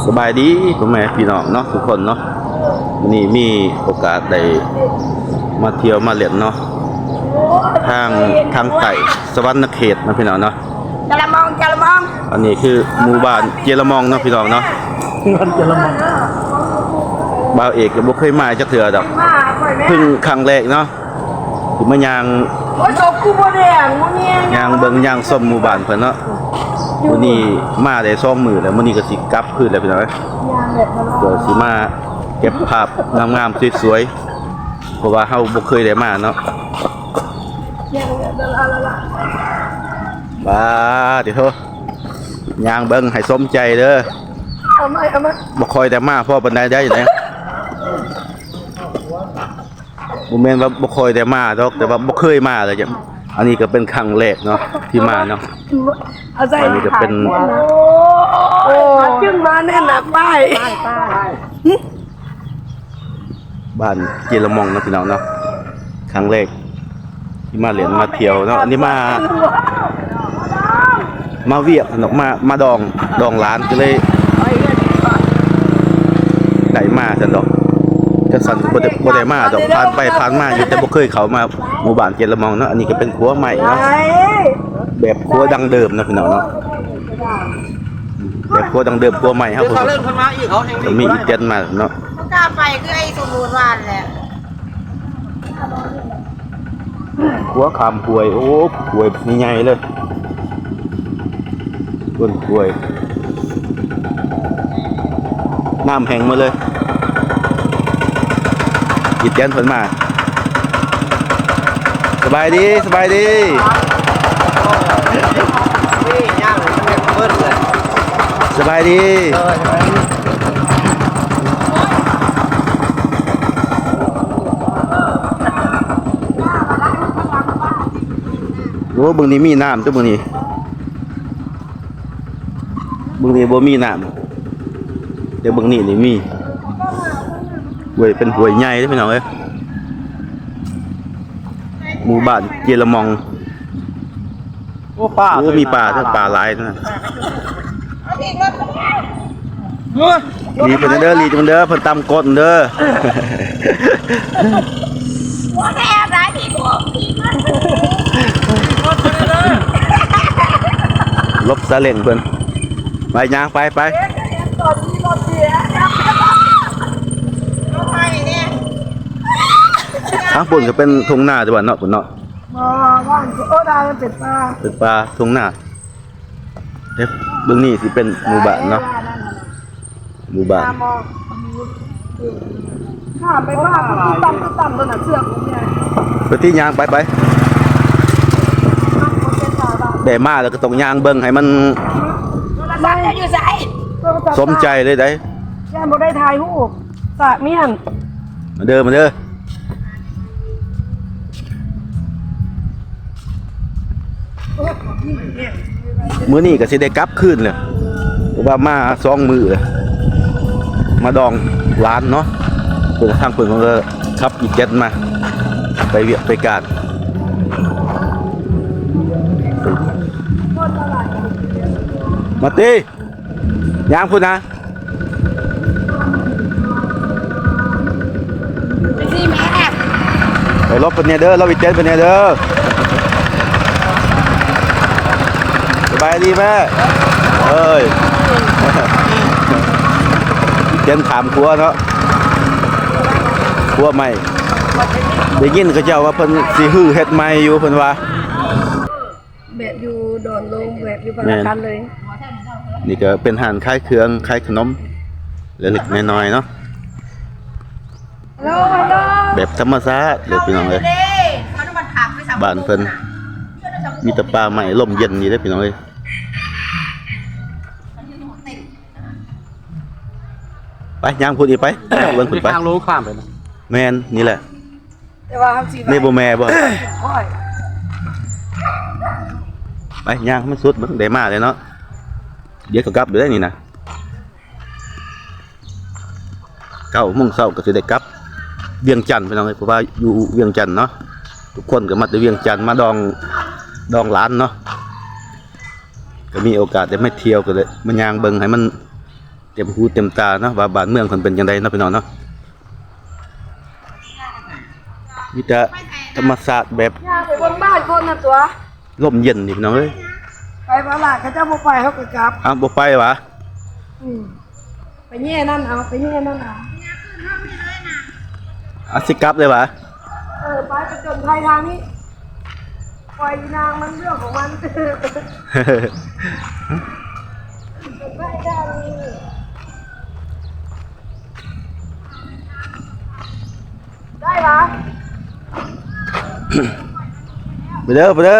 ສະບາຍດີພໍ່ແມ່ພີ່ນ້ອງເນາະ ທຸກຄົນເນາະ. ມື້ນີ້ມີໂອກາດໄດ້ມາທ່ຽວມາຫຼິ້ນເນາະ ທາງ ທາງໃຕ້ສະຫວັນນະເຂດເນາະ ພີ່ນ້ອງເນາະ. ຈະລະມອງ ຈະລະມອງ ອັນນີ້ຄືໝູ່ບ້ານເຈລະມອງເນາະ ພີ່ນ້ອງເນາະ. ບ້ານເຈລະມອງ ບ່າວເອກກໍບໍ່ເຄີຍມາຈັກເທື່ອດອກ ເພິ່ງຄັ້ງແລກເນາະ ຊິມາຍ່າງ ໂອ້ຍ ສົບກູບໍ່ແດງ ບໍ່ແມ່ນ ຍ່າງເບິ່ງຍ່າງຊົມໝູ່ບ້ານເພິ່ນເນາະ. ມື້ນີ້ມາໄດ້ສອງມື້ແລ້ວ ມື້ນີ້ກໍຊິກັບຄືນແລ້ວ ພີ່ນ້ອງເອີຍ. ກໍຊິມາເກັບພາບງາມໆ ສວຍໆ ເພາະວ່າເຮົາບໍ່ເຄີຍໄດ້ມາເນາະ. ບາດຕິໂທ ຍ່າງເບິ່ງໃຫ້ສົມໃຈເດີ. ເອົາໃໝ່ ເອົາໃໝ່ ບໍ່ຄ່ອຍໄດ້ມາພໍປານໃດໄດ໋ນະ. ບໍ່ແມ່ນວ່າບໍ່ຄ່ອຍໄດ້ມາດອກ ແຕ່ວ່າບໍ່ເຄີຍມາເລີຍ. ອັນນີ້ກໍເປັນຄັ້ງແລກເນາະ ທີ່ມາເນາະ. ເອົາໃສ່ ອັນນີ້ກໍເປັນ ໂອ້ ຈຶ່ງມາແນ່ນະ ປ້າຍ ບ້ານເຈລະມອງເນາະ ພີ່ນ້ອງເນາະ. ຄັ້ງແລກທີ່ມາຫຼິ້ນມາທ່ຽວເນາະ ອັນນີ້ມາ ມາວຽກເນາະ ມາ ມາດອງ ດອງຫຼານ ກໍເລີຍໄດ້ມາຊັ້ນດອກ. ຈັ່ງຊັ້ນບໍ່ໄດ້ ບໍ່ໄດ້ມາດອກ ຜ່ານໄປຜ່ານມາຢູ່ ແຕ່ບໍ່ເຄີຍເຂົ້າມາໝູ່ບ້ານເຈລະມອງເນາະ. ອັນນີ້ກໍເປັນຄົວໄມ້ເນາະ ແບບຄົວດັ້ງເດີມເນາະ ພີ່ນ້ອງເນາະ. ແບບຄົວດັ້ງເດີມ ຄົວໄມ້ເຮົາ ເຂົາເອີ້ນເພິ່ນມາອີກ ເຂົາແຮ່ງມີອີແຕນມາເນາະ. ບໍ່ກ້າໄປຄືໄອ້ສົມບູນວ່ານັ້ນແຫຼະ. ຂົວຂ້າມຫ້ວຍ ໂອ້ ຫ້ວຍໃຫຍ່ໆ ເລີຍ ເບິ່ງຫ້ວຍ ນ້ຳແຫ້ງໝົດເລີຍ. ອີແຕນເພິ່ນມາ. ສະບາຍດີ ສະບາຍດີ ສະບາຍດີ. ໂອ້ ເບິ່ງນີ້ມີນ້ຳ ຕົວະເບິ່ງນີ້ ເບິ່ງນີ້ບໍ່ມີນ້ຳ ແຕ່ເບິ່ງນີ້ນີ້ມີ. ຫ້ວຍ ເປັນຫ້ວຍໃຫຍ່ເດ້ ພີ່ນ້ອງເອີຍ. ໝູ່ບ້ານເຈລະມອງ. ໂອ້ ປາ ໂອ້ ມີປາ ປາຫຼາຍນະ. ເຮີ້ຍ ຫຼີກເພິ່ນເດີ ຫຼີກເພິ່ນເດີ ເພິ່ນຕຳກົ້ນເດີ. ບໍ່ແທ້ຫຼາຍທີ່ພວກ ຫຼົບຊາເລັງເພິ່ນ. ໄປ ຍ່າງໄປ ໄປ. ທາງພຸ້ນກໍເປັນທົ່ງນາແຕ່ວ່າເນາະ ພຸ້ນເນາະ. ບໍ່ ບ້ານ ໂອ້ ໄດ້ເປັນປ່າ ເປັນປ່າທົ່ງນາ. ເອີ ເບິ່ງນີ້ຊິເປັນໝູ່ບ້ານເນາະ ໝູ່ບ້ານ. ຂ້າມໄປ ຂ້າມໄປ ຕຳ ຕຳ ຕຳ ຕົວນັ້ນເຊືອກ ໄປຕິ ຍ່າງໄປ ໄປ. ໄດ້ມາແລ້ວກໍຕ້ອງຍ່າງເບິ່ງໃຫ້ມັນ ໂທລະສັບເຈົ້າຢູ່ໃສ? ສົມໃຈເລີຍໄດ໋ ຢ້ານບໍ່ໄດ້ຖ່າຍຮູບ. ສາກມຽນ ມາເດີ ມາເດີ. ມື້ນີ້ກໍຊິໄດ້ກັບຄືນແຫຼະ ເພາະວ່າມາສອງມື້ແລ້ວ ມາດອງຫຼານເນາະ. ເພິ່ນ ທາງເພິ່ນເພິ່ນກໍຂັບອີແຕນມາ ໄປວຽກໄປການ. ມາຕິ ຍ່າງພຸ້ນນະ. ໄປຫຼົບເພິ່ນແດ່ເດີ ຫຼົບອີແຕນເພິ່ນແດ່ເດີ. ສະບາຍດີແມ່ເອີຍ. ອີແຕນຂ້າມຂົວເນາະ ຂົວໃໝ່. ໄດ້ຍິນເຂົາເຈົ້າວ່າເພິ່ນຊິຮື້ເຮັດໃໝ່ຢູ່ ເພິ່ນວ່າ. ແບບຢູ່ດອນໂລງ ແບບຢູ່ບາງລະກັນເລີຍ. ນີ້ກໍເປັນຮ້ານຂາຍເຄື່ອງຂາຍຂະໜົມເລັກໆນ້ອຍໆເນາະ ແບບທຳມະຊາດເດີພີ່ນ້ອງເອີຍ. ບ້ານເພິ່ນມີແຕ່ປ່າໄມ້ ລົມເຢັນນີ້ເດ້ພີ່ນ້ອງເອີຍ. ໄປ ຍ່າງພຸ້ນອີກໄປ ຍ່າງເບິ່ງພຸ້ນໄປ. ທາງໂລງຂ້າມໄປນະ. ແມ່ນ ນີ້ແຫຼະ. ແຕ່ວ່າເຮົາຊິ ນີ້ບໍ່ແມ່ບໍ່? ໂອ້ຍ ໄປ ຍ່າງໃຫ້ມັນສຸດ ມັນໄດ້ມາແລ້ວເນາະ. ດຽວກໍກັບຢູ່ໄດ໋ນີ້ນະ ເກົ້າໂມງເຊົ້າກໍຊິໄດ້ກັບວຽງຈັນພີ່ນ້ອງເອີຍ ເພາະວ່າຢູ່ວຽງຈັນເນາະ. ທຸກຄົນກໍມາແຕ່ວຽງຈັນ ມາດອງ ດອງຫຼານເນາະ. ກໍມີໂອກາດໄດ້ມາທ່ຽວ ກໍເລີຍມາຍ່າງເບິ່ງໃຫ້ມັນ ເຕັມຫູເຕັມຕາເນາະ ວ່າບ້ານເມືອງເພິ່ນເປັນຈັ່ງໃດເນາະ ພີ່ນ້ອງເນາະ. ມີແຕ່ທຳມະຊາດແບບ ຍ່າງໄປເບິ່ງບ້ານຄົນນັ້ນຕົວະ ລົມເຢັນນີ້ ພີ່ນ້ອງເອີຍ. ໄປບໍ່ລະ ເຂົາເຈົ້າບໍ່ໄປ ເຮົາກໍກັບ. ອ້າວ ບໍ່ໄປຫວາ? ອືມ ໄປແຍ່ນັ້ນເອົາ ໄປແຍ່ນັ້ນເອົາ. ອາ ຊິກັບເລີຍຫວາ? ເອີ ໄປ ໄປຈົນໄພທາງນີ້. ປ່ອຍອີນາງມັນເລື່ອງຂອງມັນ. ໄດ້ຫວາ? ໄປເດີ ໄປເດີ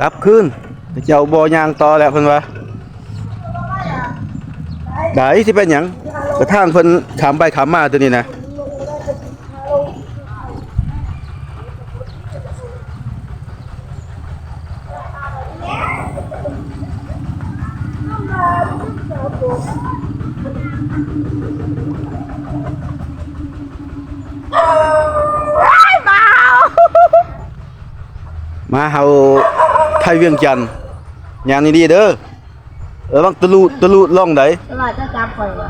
ກັບຄືນ. ເຈົ້າບໍ່ຍ່າງຕໍ່ແລ້ວເພິ່ນວ່າ. ໄດ້ ຊິເປັນຫຍັງ? ກະທາງເພິ່ນຂ້າມໄປຂ້າມມາຕົວນີ້ນະ. ມາເຮົາໄທວຽງຈັນ ຍ່າງດີໆເດີ. ລະວັງຕະລຸ ຕະລຸລ່ອງໃດ. ຕະຫຼາດຈະຈັບຂ້ອຍຫວາ?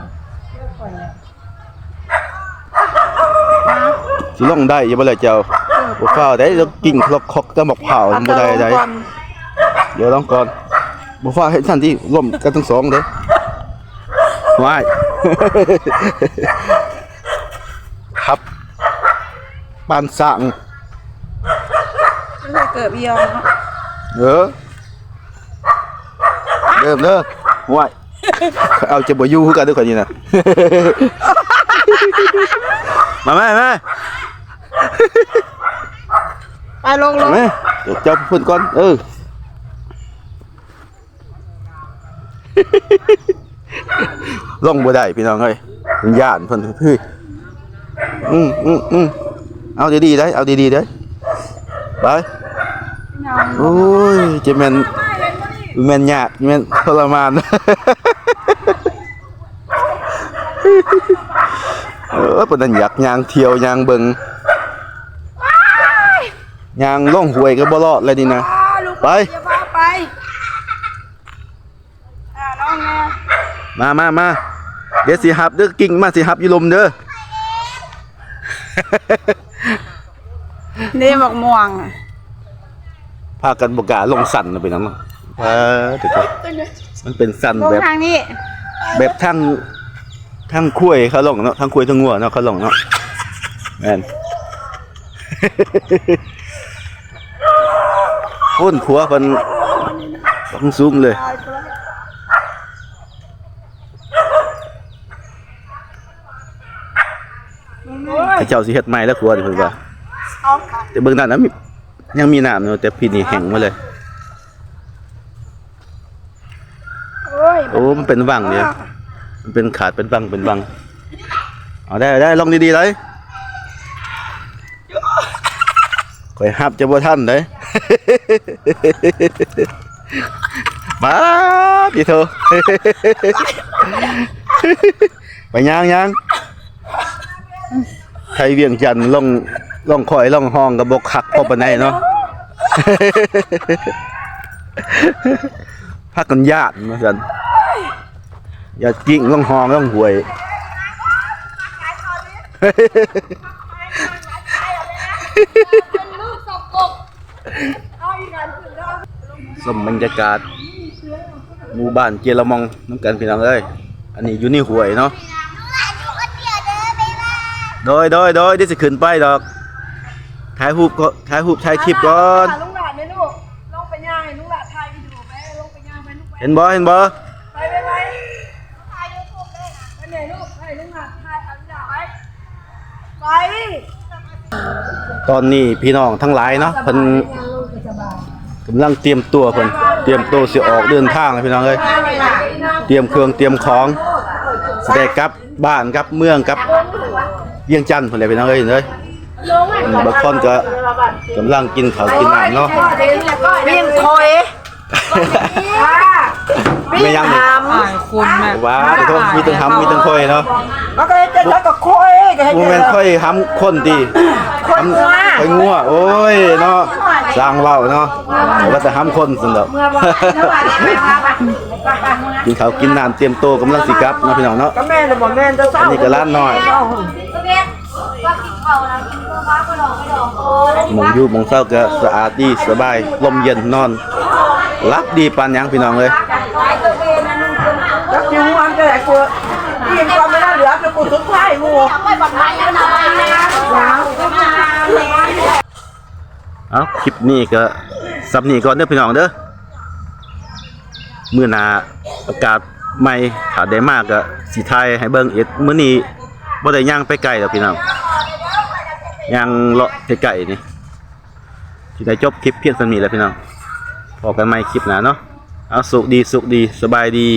ຊິລົງໄດ້ຢູ່ບໍ່ລະເຈົ້າ? ບໍ່ຟ້າວໄດ໋ ລະກິ້ງຄອກໆ ຕຳບັກພ້າວ ບໍ່ໄດ້ໄດ໋. ດຽວລອງກ່ອນ ບໍ່ຟ້າວເຮັດຊັ້ນຕິ ລົມກັນທັງສອງເດ້. ວ້າຍ ຄັບ ປານຊ້າງ ມັນໃສ່ເກີບອີ່ຫຍັງເນາະ. ເອີ ເລີ່ມເດີ. ໂອ້ຍ ເອົາຈະບໍ່ຢູ່ຄືກັນເດີຂ້ອຍນີ້ນະ. ມາ ມາ ມາ ໄປລົງ ລົງ ມາ ເຈົ້າເພິ່ນກ່ອນ. ເອີ ລົງບໍ່ໄດ້ພີ່ນ້ອງເອີຍ ຢ້ານເພິ່ນ. ອືມ ອືມ ອືມ ເອົາດີໆໄດ໋ ເອົາດີໆໄດ໋. ໄປ. ໂອ້ຍ ຈະແມ່ນ ແມ່ນຍາກ ແມ່ນທໍລະມານ. ເອີ ປານນັ້ນຢາກຍ່າງທ່ຽວຍ່າງເບິ່ງ ຍ່າງລົງຫ້ວຍກໍບໍ່ລອດແລ້ວນີ້ນະ. ໄປ ຢ່າພາໄປ. ອ່າ ນ້ອງແນ່ ມາ ມາ ມາ ດຽວຊິຮັບເດີ ກິ້ງມາ ຊິຮັບຢູ່ລົມເດີ. ນີ້ບັກມ່ວງ ພາກັນບໍ່ກ້າລົງສັນເນາະ ເປັນຫຍັງເນາະ. ເອີ ມັນເປັນສັນແບບ ທາງນີ້ ແບບທາງ ທາງຄວາຍເຂົາລົງເນາະ ທາງຄວາຍທາງງົວເນາະ ເຂົາລົງເນາະ. ແມ່ນ ໂພນຂົວເພິ່ນ ບັກສູງເລີຍ. ເຂົາເຈົ້າຊິເຮັດໃໝ່ແລ້ວຂົວນີ້ເພິ່ນວ່າ. ແຕ່ເບິ່ງນັ້ນນະ ມີ ຍັງມີນ້ຳຢູ່ ແຕ່ພີ້ນີ້ແຫ້ງໝົດເລີຍ. ໂອ້ຍ ໂອ້ ມັນເປັນວັງເດ້ ມັນເປັນຂາດເປັນວັງ ເປັນວັງ. ເອົາໄດ້ ເອົາໄດ້ ລົງດີໆໄດ໋. ຂ້ອຍຮັບຈະບໍ່ທັນເດ້. ບາດຕິໂທ ໄປຍ່າງໆ. ໄທວຽງຈັນ ລ່ອງ ລ່ອງຂ້ອຍລ່ອງຮ່ອງກໍບໍ່ຄັກພໍປານໃດເນາະ. ພາກັນຢ້ານວ່າຊັ້ນ ຢ້ານກິ້ງລ່ອງຮ່ອງລ່ອງຫ້ວຍ. ຊົມບັນຍາກາດ ໝູ່ບ້ານເຈລະມອງນຳກັນພີ່ນ້ອງເອີຍ. ອັນນີ້ຢູ່ໃນຫ້ວຍເນາະ. ໂດຍ ໂດຍ ໂດຍ ດຽວຊິຂຶ້ນໄປດອກ. ຖ່າຍຮູບກໍ ຖ່າຍຮູບ ຖ່າຍຄລິບກ່ອນ. ລຸງຫຼານແມ່ລູກ ລົງໄປຍ່າງໃຫ້ລຸງຫຼານຖ່າຍວິດີໂອໄປ ລົງໄປຍ່າງໄປລູກໄປ. ເຫັນບໍ່ ເຫັນບໍ່? ໄປ ໄປ ໄປ ຖ່າຍຢູທູບເລີຍ ໄປແມ່ລູກ ໃຫ້ລຸງຫຼານຖ່າຍ ເອົາອີ່ຫຼ້າໄວ້. ໄປ ຕອນນີ້ພີ່ນ້ອງທັງຫຼາຍເນາະ ເພິ່ນກຳລັງຕຽມຕົວ ເພິ່ນຕຽມໂຕຊິອອກເດີນທາງ ພີ່ນ້ອງເອີຍ. ຕຽມເຄື່ອງຕຽມຂອງ ຊິໄດ້ກັບບ້ານກັບເມືອງ ກັບວຽງຈັນພຸ້ນແຫຼະ ພີ່ນ້ອງເອີຍ. ບາງຄົນກໍກຳລັງກິນເຂົ້າກິນນ້ຳເນາະ. ວຽງຄອຍ ແມ່ນຫຍັງນີ້? ຫາມ ອ້າຍຄົນແມ່ ວ່າ ມີແຕ່ຫຳ ມີແຕ່ຂ້ອຍເນາະ. ມັນກໍເຮັດຈັງໃດກໍຂ້ອຍ ກໍເຮັດ ບໍ່ແມ່ນຂ້ອຍຫຳຄົນຕິ ຂ້ອຍງົວ ໂອ້ຍເນາະ. ລ່າງເວົ້າເນາະ ວ່າແຕ່ຫ້າມຄົນຊັ້ນດອກ. ກິນເຂົ້າກິນນ້ຳ ຕຽມໂຕກຳລັງຊິກັບເນາະ ພີ່ນ້ອງເນາະ. ກໍແມ່ນແລ້ວ ບໍ່ແມ່ນແຕ່ເຊົ້າ ອັນນີ້ກໍຫຼານນ້ອຍ. ໝ່ອງຢູ່ໝ່ອງເຊົາກໍສະອາດດີ ສະບາຍ ລົມເຢັນ ນອນຫຼັບດີປານຫຍັງ ພີ່ນ້ອງເອີຍ. ຈັກຊິຮ່ວມຈັ່ງໃດ ກູອີ່ມກ່ອນ ເວລາເຫຼືອຄືກູສຸດທ້າຍໝູ່. ເອົາ ຄລິບນີ້ກໍສ່ຳນີ້ກ່ອນເດີ ພີ່ນ້ອງເດີ. ມື້ໜ້າໂອກາດໃໝ່ ຖ້າໄດ້ມາກໍຊິຖ່າຍໃຫ້ເບິ່ງອີກ. ມື້ນີ້ບໍ່ໄດ້ຍ່າງໄປໄກດອກ ພີ່ນ້ອງ ຍ່າງເລາະໃກ້ໆນີ້. ຊິໄດ້ຈົບຄລິບພຽງສ່ຳນີ້ແຫຼະ ພີ່ນ້ອງ. ພໍ້ກັນໃໝ່ຄລິບໜ້າເນາະ. ເອົາ ໂຊກດີ ໂຊກດີ ສະບາຍດີ.